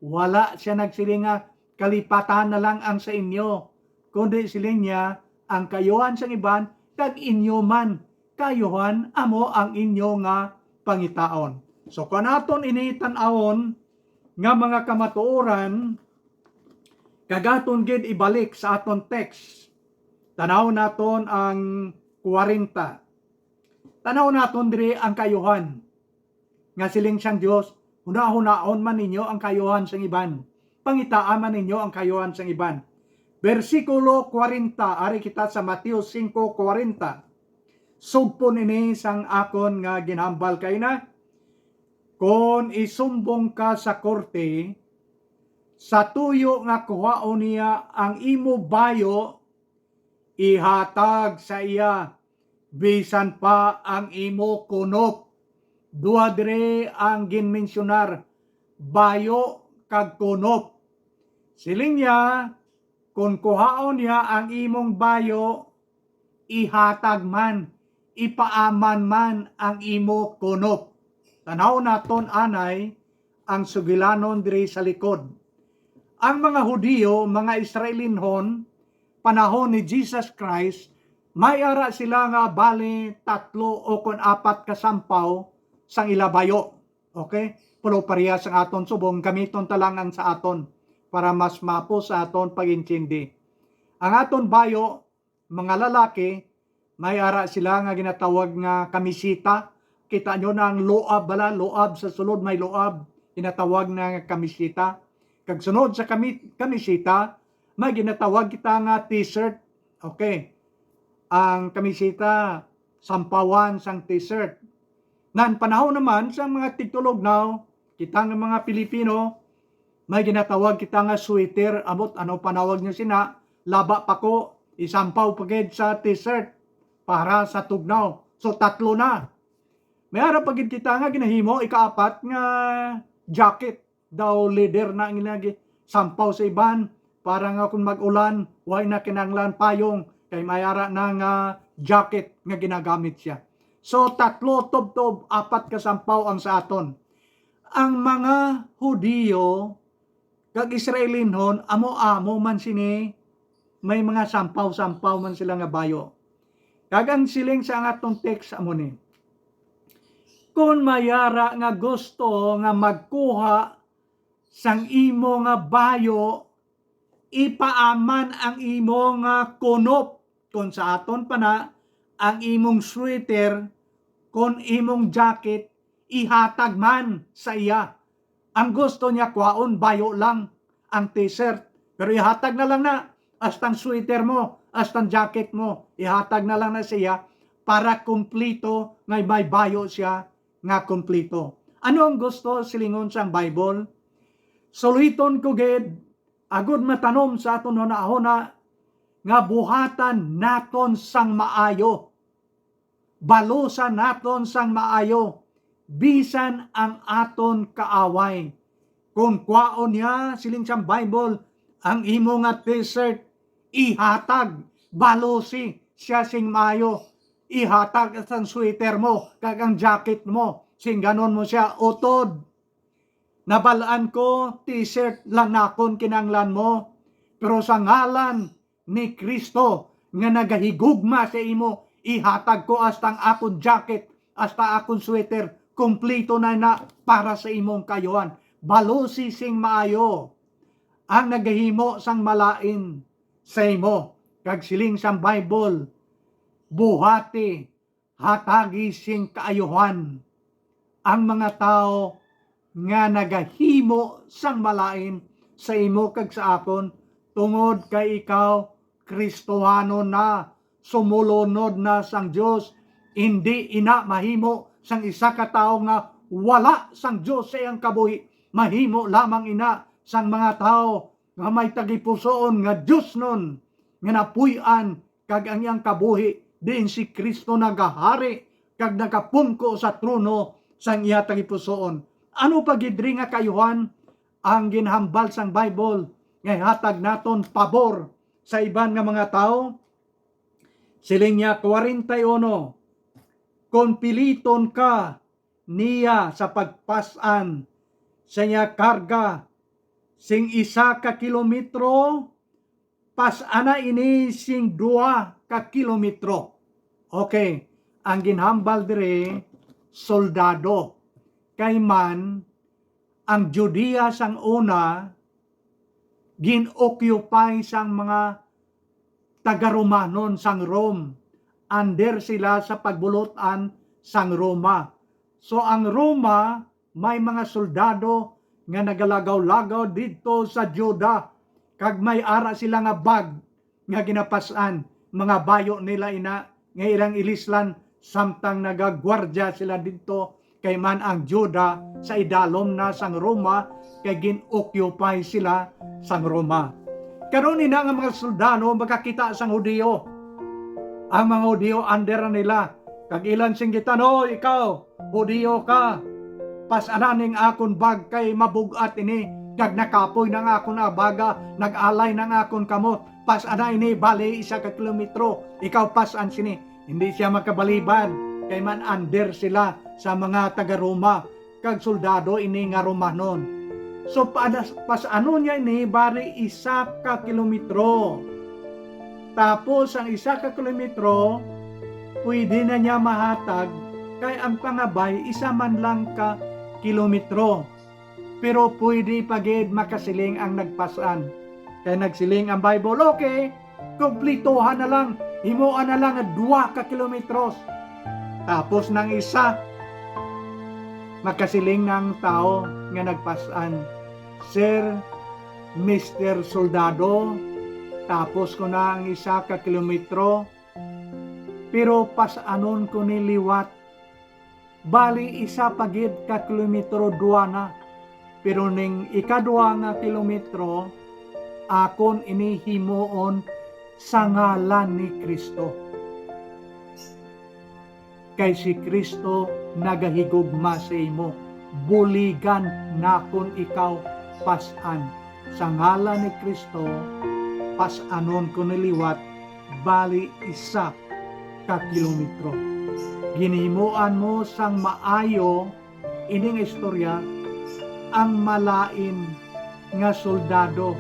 Wala siya nagsiling nga kalipatan na lang ang sa inyo, kundi siling niya, "Ang kaayuhan sang iban, kag inyo man kaayuhan amo ang inyo nga pangitaon." So, kung aton ini tan-awon nga mga kamatuoran, kag aton gid ibalik sa aton text, tanaw naton ang kwarenta. Tanaw naton diri ang kaayuhan nga siling sang Dios, "Hunahunaon man ninyo ang kaayuhan sang iban, pangitaan man ninyo ang kaayuhan sang iban." Bersikulo kwarenta, ari kita sa Mateo singko kwarenta. Sugpon ini sang akon nga ginhambal kaina. Kon isumbong ka sa korte, sa tuyo nga kuhaon niya ang imo bayo, ihatag sa iya bisan pa ang imo kunop. Duha diri ang ginmensyonar, bayo kag kunop. Siling niya, kon kuhaon niya ang imong bayo, ihatag man, ipaaman man ang imo kunop. Tanaw naton anay ang sugilanon diri sa likod. Ang mga Hudiyo, mga Israelinhon, panahon ni Jesus Christ, may ara sila nga bali tatlo o kon apat ka sampaw sang ila bayo. Okay? Pero parehas ang aton subong, gamiton ta lang ang sa aton para mas mapo sa aton pag-intindi. Ang aton bayo, mga lalaki, may ara sila nga ginatawag nga kamisita. Kita nyo na ang loab bala, loab sa sulod may loab, ginatawag na nga kamisita. Kag sunod sa kami-, kamisita, may ginatawag kita nga t-shirt. Okay. Ang kamisita, sampawan sang t-shirt. Nan panahon naman sa mga tigtulognaw, kita nga mga Pilipino, may ginatawag kita nga sweater. Ambot ano panawag nyo sina, laba pa ko, isampaw pa gid sa t-shirt para sa tugnaw. So, tatlo na. May ara pa gid kita nga ginahimo, ikaapat nga jacket. Daw leather na ang ginagi-, sampaw sa iban, para nga kung mag-ulan, way na kinahanglan payong, kay may ara na nga jacket nga ginagamit siya. So, tatlo tubtob, apat ka sampaw ang sa aton. Ang mga Hudiyo kag Israelinhon, amo-amo man sini, may mga sampaw-sampaw man sila nga bayo. Kag ang siling sa ang atong text amo ni, kon may ara nga gusto nga magkuha sang imo nga bayo, ipaaman ang imo nga kunop, kon sa aton pa na, ang imong sweater, kon imong jacket, ihatag man sa iya. Ang gusto niya kwaon, bayo lang ang t-shirt. Pero ihatag na lang na, astang sweater mo, astang jacket mo, ihatag na lang na siya para kumplito, nga may bayo siya nga kumplito. Ano ang gusto silingon sang Bible? Suliton ko gid, agud matanom sa aton hunahuna nga buhatan naton sang maayo. Balusan naton sang maayo, bisan ang aton kaaway. Kon kwaon niya, siling sang Bible, ang imo nga t-shirt, ihatag, balusi siya sing maayo, ihatag sang sweater mo, kag ang jacket mo, sing ganon mo siya, utod. Nabalaan ko, t-shirt lang nakon kinanglan mo, pero sa ngalan ni Kristo nga nagahigugma sa imo, ihatag ko hasta ang akon jacket, hasta akon sweater, kompleto na na para sa imong kaayuhan. Balusi sing maayo ang nagahimo sang malain sa imo. Kag siling sang Bible, buhati, hatagi sing kaayuhan ang mga tawo nga nagahimo sang malain sa imo kag sa akon, tungod kay ikaw Kristohanon na, sumulunod na sang Dios. Indi ina mahimo sang isa ka tawo nga wala sang Dios sa iyang kabuhi. Mahimo lamang ina sang mga tawo nga may tagipusoon nga diosnon nga napuy-an, kag ang iyang kabuhi diin si Kristo nagahari kag nagapungko sa trono sang iya tagipusoon. Ano pa gid diri nga kaayuhan ang ginhambal sang Bible nga ihatag naton pabor sa iban nga mga tawo? Siling niya, kwarenta y uno, "Kon piliton ka niya sa pagpas-an sa iya karga sing isa ka kilometro, pas-ana ini sing dua ka kilometro." Okay, ang ginhambal diri, soldado. Kay man, ang Judea sang una gin-occupy sang mga taga-Romanon sang Rome. Under sila sa pagbulot-an sang Roma. So, ang Roma may mga soldado nga nagalagaw-lagaw didto sa Juda, kag may ara sila nga bag nga ginapas-an, mga bayo nila ina nga ilang ilislan, samtang nagagwardya sila didto, kay man ang Juda sa idalom na sang Roma, kay gin-occupy sila sang Roma. Karon ina nga mga soldado makakita sang Hudiyo, ang mga Hudiyo under na nila, kag ilang singgitan, "Hoy, ikaw, Hudiyo ka, pas-ana ning akon bag kay mabug-at ini, kag nakapoy na nga akon abaga, nag-alay na nga akon kamot. Pas-ana ini, bali isa ka kilometro, ikaw pas-an sini." Hindi siya makabalibad, kay man under sila sa mga taga-Roma, kag soldado ini nga Romanon. So, padas-, pas-anon niya ini bali isa ka kilometro. Tapos, ang isa ka kilometro, pwede na niya mahatag, kay ang pangabay isa man lang ka kilometro. Pero pwede pa gid makasiling ang nagpas-an. Kay nagsiling ang Bible, "Okay, kumplituhan na lang, himuan na lang nga dua ka kilometros." Tapos nang isa, makasiling na ang tawo nga nagpas-an, "Sir, Mister Soldado, tapos ko na ang isa ka kilometro, pero pas-anon ko ni liwat. Bali, isa pa gid ka kilometro dua na, pero ning ikadua nga kilometro, akon ini himuon sa ngalan ni Cristo. Kay si Cristo nagahigugma sa imo, buligan nakon ikaw pas-an. Sa ngalan ni Cristo, pas-anon ko ni liwat, bali isa ka kilometro." Ginhimuan mo sang maayo ini nga istorya, ang malain nga soldado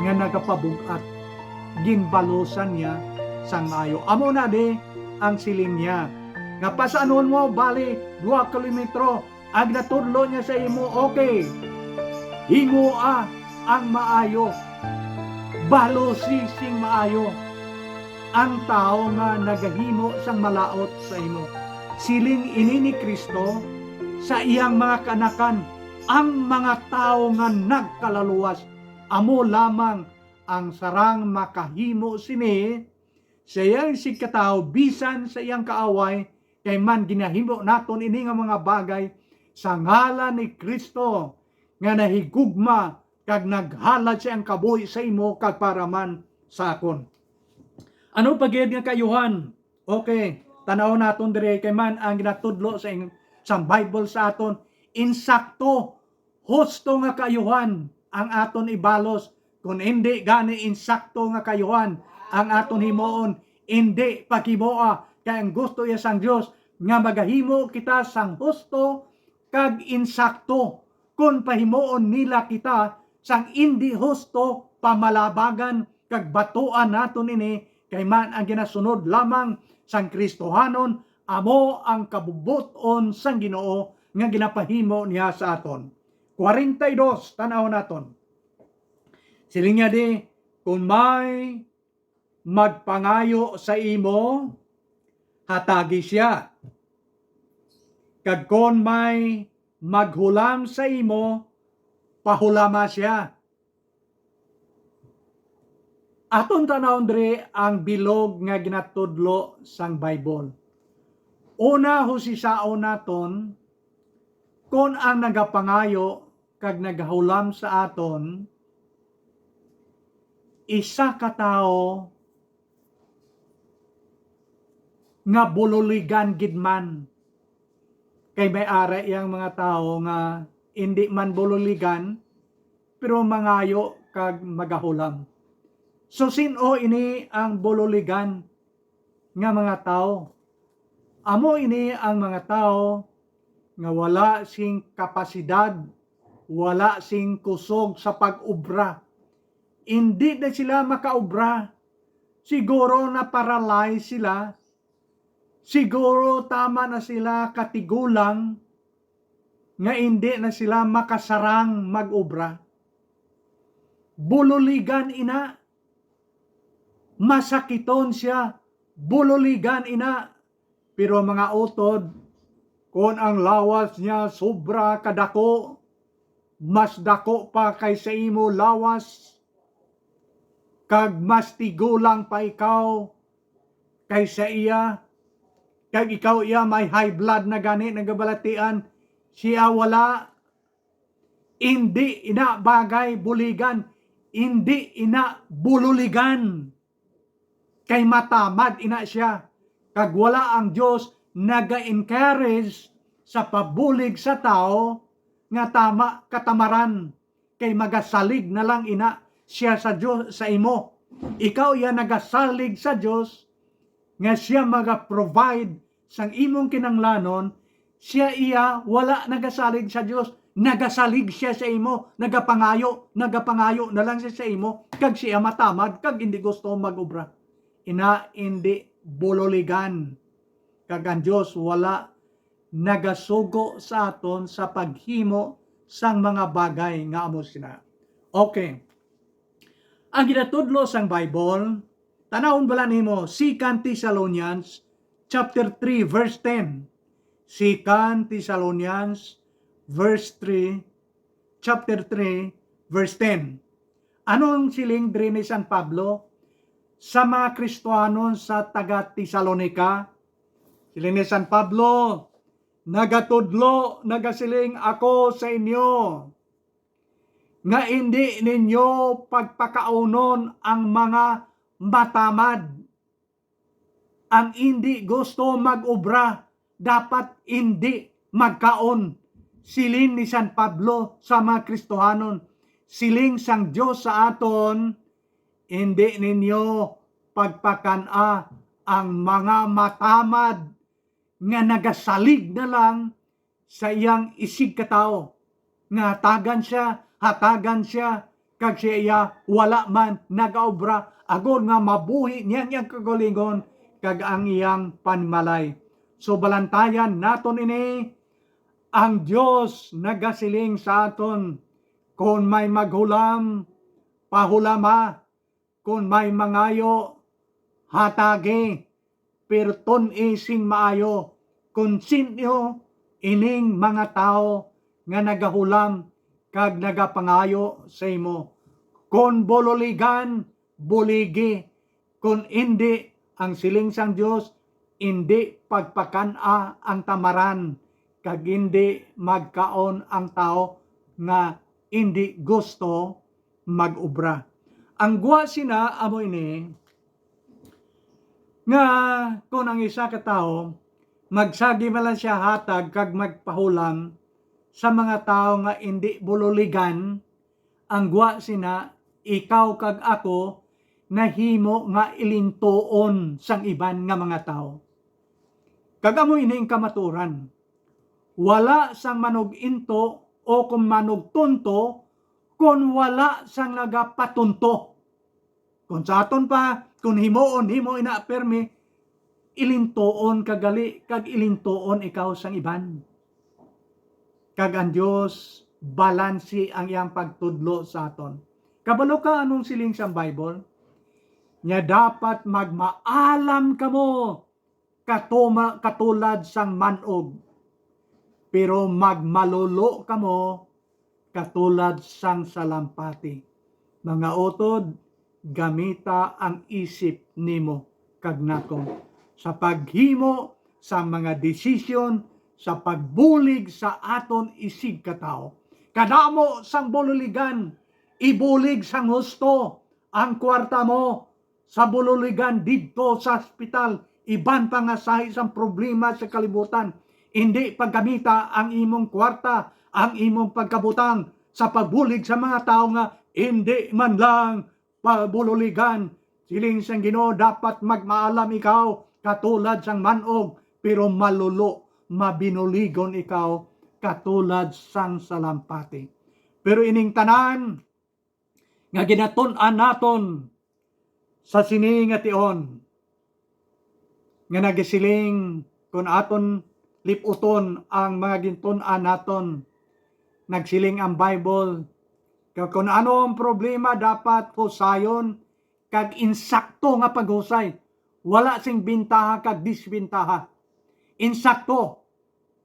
nga nagapabug-at, ginbalusan niya sang maayo. Amo na di ang siling niya, nga pas-anon mo, bali, dua kilometro, ag natudlo niya sa imo, okay, himoa ang maayo, balusi sing maayo ang tawo nga nagahimo sang malaut sa imo. Siling ini ni Cristo sa iyang mga kaanakan, ang mga tawo nga nagkalaluwas, amo lamang ang sarang makahimo sini, sa iyang sigkatawo, bisan sa iyang kaaway, kay man ginahimo naton ini nga mga bagay sa ngalan ni Cristo nga nahigugma kag naghalad sa iyang kabuhi sa imo kag para man sa akon. Ano pa gid nga kaayuhan? Okay, tan-aw naton diri kay man ang ginatudlo sa ing-, sang Bible sa aton, insakto, husto nga kaayuhan ang aton ibalos. Kon indi gani insakto nga kaayuhan ang aton himuon, indi paghimoa, kay ang gusto iya sang Dios nga magahimo kita sang husto kag insakto. Kon pahimuon nila kita sang indi husto, pamalabagan kag batuan naton ini, kay man ang ginasunod lamang sang Kristohanon amo ang kabubot-on sang Ginoo nga ginapahimo niya sa aton. Kwarenta y dos, tan-aw naton. Siling niya di, "Kon may magpangayo sa imo, hatagi siya. Kag kon may maghulam sa imo, pahulama siya." Aton tan-awon diri ang bilog nga ginatudlo sang Bible. Una, husisaon naton kon ang nagapangayo kag nagahulam sa aton isa ka tawo nga bululigan gid man. Kay may ara iyang mga tawo nga indi man bululigan, pero mangayo kag magahulam. So, sin-o ini ang bululigan nga mga tawo? Amo ini ang mga tawo nga wala sing kapasidad, wala sing kusog sa pag-obra. Indi na sila makaobra. Siguro na-paralyze sila. Siguro tama na sila katigulang nga indi na sila makasarang mag-obra. Bululigan ina. Masakiton sia. Bululigan ina. Pero mga utod, kon ang lawas niya sobra kadako, mas dako pa kay sa imo lawas, kag mas tigulang pa ikaw kay sa iya, kag ikaw iya may high blood na gani nagabalatian, siya wala. Indi ina bagay buligan, indi ina bululigan. Kay matamad ina sia, kag wala ang Dios naga-encourage sa pabulig sa tawo nga tama katamaran, kay magasalig na lang ina sia sa Dios, sa imo. Ikaw iya nagasalig sa Dios nga sia maga-provide sang imong kinahanglanon, sia iya wala nagasalig sa Dios, nagasalig sia sa imo, nagapangayo, nagapangayo na lang sia sa imo, kag sia matamad kag indi gusto mag-obra. Ina, indi bululigan. Kag ang Dios wala nagasugo sa aton sa paghimo sang mga bagay nga amo sina. Okay. Ang ginatudlo sang Bible, tanawon bala nimo, Second Thessalonians chapter three, verse ten. Second Thessalonians verse three, chapter three, verse ten. Ano ang siling diri ni San Pablo sa mga Kristiyanon sa taga Tesalonica? Siling ni San Pablo, "Nagatudlo, nagasiling ako sa inyo nga indi ninyo pagpakaunon ang mga matamad." Ang indi gusto mag-obra, dapat indi magkaon. Siling ni San Pablo sa mga Kristohanon, siling sang Dios sa aton, "Indi ninyo pagpakan-a ang mga matamad nga nagasalig na lang sa iyang isigkatawo, nga hatagan sia, hatagan sia, kag siya iya wala man nagaobra, agod nga mabuhi niya ang iyang kaugalingon kag ang iyang panimalay." So, balantayan naton ini, ang Dios nagasiling sa aton, "Kon may maghulam, pahulama, kon may mangayo, hatagi, pero tun-i sing maayo kon sin-o ining mga tawo nga nagahulam kag nagapangayo sa imo. Kon bululigan, buligi, kon indi, ang siling sang Dios, indi pagpakan-a ang tamaran, kag indi magkaon ang tawo nga indi gusto mag-obra." Ang gwa sina amo ini, nga kon ang isa ka tawo magsagi man lang siya hatag kag magpahulam sa mga tawo nga indi bululigan, ang gwa sina, ikaw kag ako nahimo nga ilintuon sang iban nga mga tawo. Kag amo ini ang kamatuoran. Wala sang manug-into o kon manugtunto kon wala sang nagapatunto. Kung sa aton pa, kung himuon nimo ina permi, ilintuon ka gali kag ilintuon ikaw sang iban. Kag ang Dios balansi ang iyang pagtudlo sa aton. Kabalo ka anong siling sang Bible? Nga dapat magmaalam kamo katuma, katulad sang man-og, pero magmalulo kamo katulad sang salampati. Mga utod, gamita ang isip nimo kag nako sa paghimo sa mga desisyon, sa pagbulig sa aton isigkatawo. Kadamo sang bululigan, ibulig sang husto ang kwarta mo sa bululigan didto sa ospital, iban pa nga sahi sang problema sa kalibutan. Indi paggamita ang imong kwarta, ang imong pagkabutang sa pagbulig sa mga tawo nga indi man lang pabululigan. Siling sang Ginoo, dapat magmaalam ikaw katulad sang man-og, pero malulo, mabinuligon ikaw katulad sang salampati. Pero ining tanan nga ginatun-an naton sa sini nga tion, nga nagasiling, kun aton lip-uton ang mga gintun-an naton, nagsiling ang Bible, nga kun ano ang problema, dapat husayon kag insakto nga paghusay, wala sing bintaha kag disbintaha. Insakto,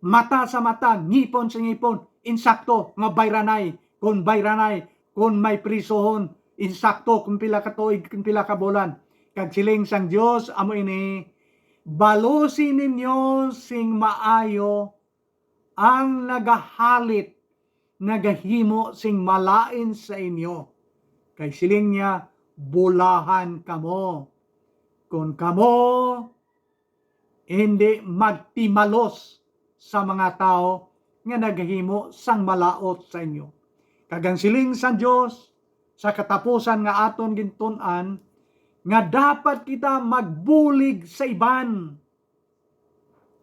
mata sa mata, ngipon sa ngipon, insakto nga bayranay, kung bayranay, kung may prisuhon, insakto kung pila ka tuig, kung pila ka bulan. Kag siling sang Dios, amo ini, balusi ninyo sing maayo ang nagahalit, nagahimo sing malain sa inyo. Kay siling niya, bulahan kamo. Kun kamo hindi magtimalos sa mga tawo nga naghimo sang malaut sa inyo. Kag ang siling sang Dios sa katapusan nga aton gintun-an, nga dapat kita magbulig sa iban.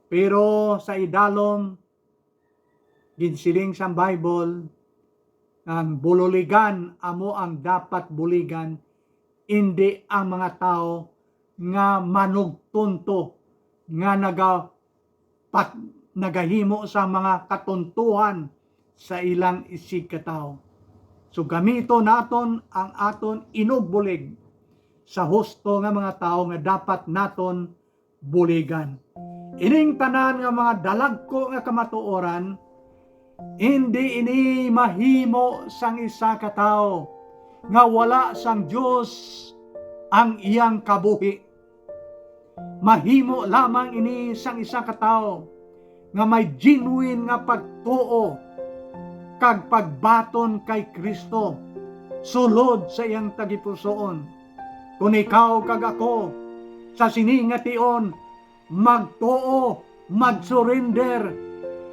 Pero sa idalom, ginsiling sang Bible, ang bululigan amo ang dapat buligan, indi ang mga tawo nga manugtunto, nga naga-, pat-, nagahimo sa mga katuntuhan sa ilang isigkatawo. So, gamito naton ang aton inugbulig sa husto nga mga tawo nga dapat naton buligan. Ining tanan nga mga dalagko nga kamatuoran, indi ini mahimo sang isa ka tawo nga wala sang Dios ang iyang kabuhi. Mahimo lamang ini sang isa ka tawo nga may genuine nga pagtuo kag pagbaton kay Cristo sulod sa iyang tagipusoon. Kon ikaw kag ako sa sini nga tion magtuo, mag-surrender,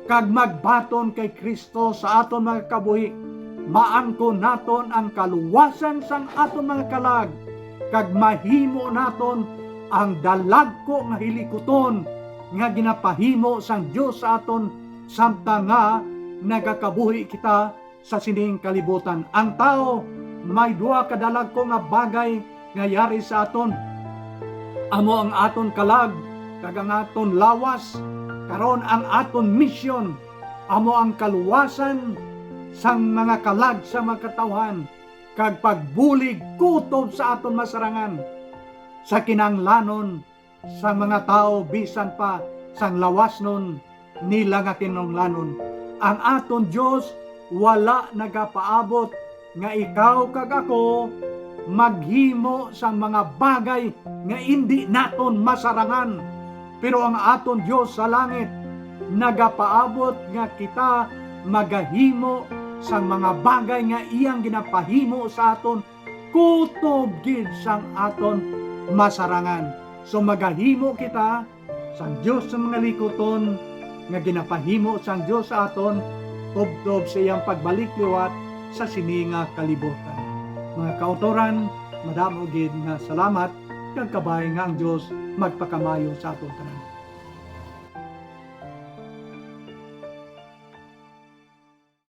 kag magbaton kay Cristo sa aton mga kabuhi, maangkon naton ang kaluwasan sang aton mga kalag, kag mahimo naton ang dalagko nga hilikuton nga ginapahimo sang Dios sa aton, samtang nga nagakabuhi kita sa sining kalibutan. Ang tawo may duha ka dalagko nga bagay nga yari sa aton. Amo ang aton kalag kag ang aton lawas. Karon, ang aton misyon amo ang kaluwasan sang mga kalag sa mga katawhan kag pagbulig kutob sa aton masarangan sa kinahanglanon sang mga tawo, bisan pa sang lawasnon nila nga kinahanglanon. Ang aton Dios wala nagapaabot nga ikaw kag ako maghimo sang mga bagay nga indi naton masarangan. Pero ang aton Dios sa langit nagapaabot nga kita magahimo sang mga bagay nga iyang ginapahimo sa aton kutob gid sang aton masarangan. So, magahimo kita sang Dios sa mga likuton nga ginapahimo sang Dios sa aton, tubtob sa iyang pagbalik liwat sa sini nga kalibutan. Mga kautoran, madamo gid nga salamat, kag kabay nga ang Dios magpakamayo sa aton tanan.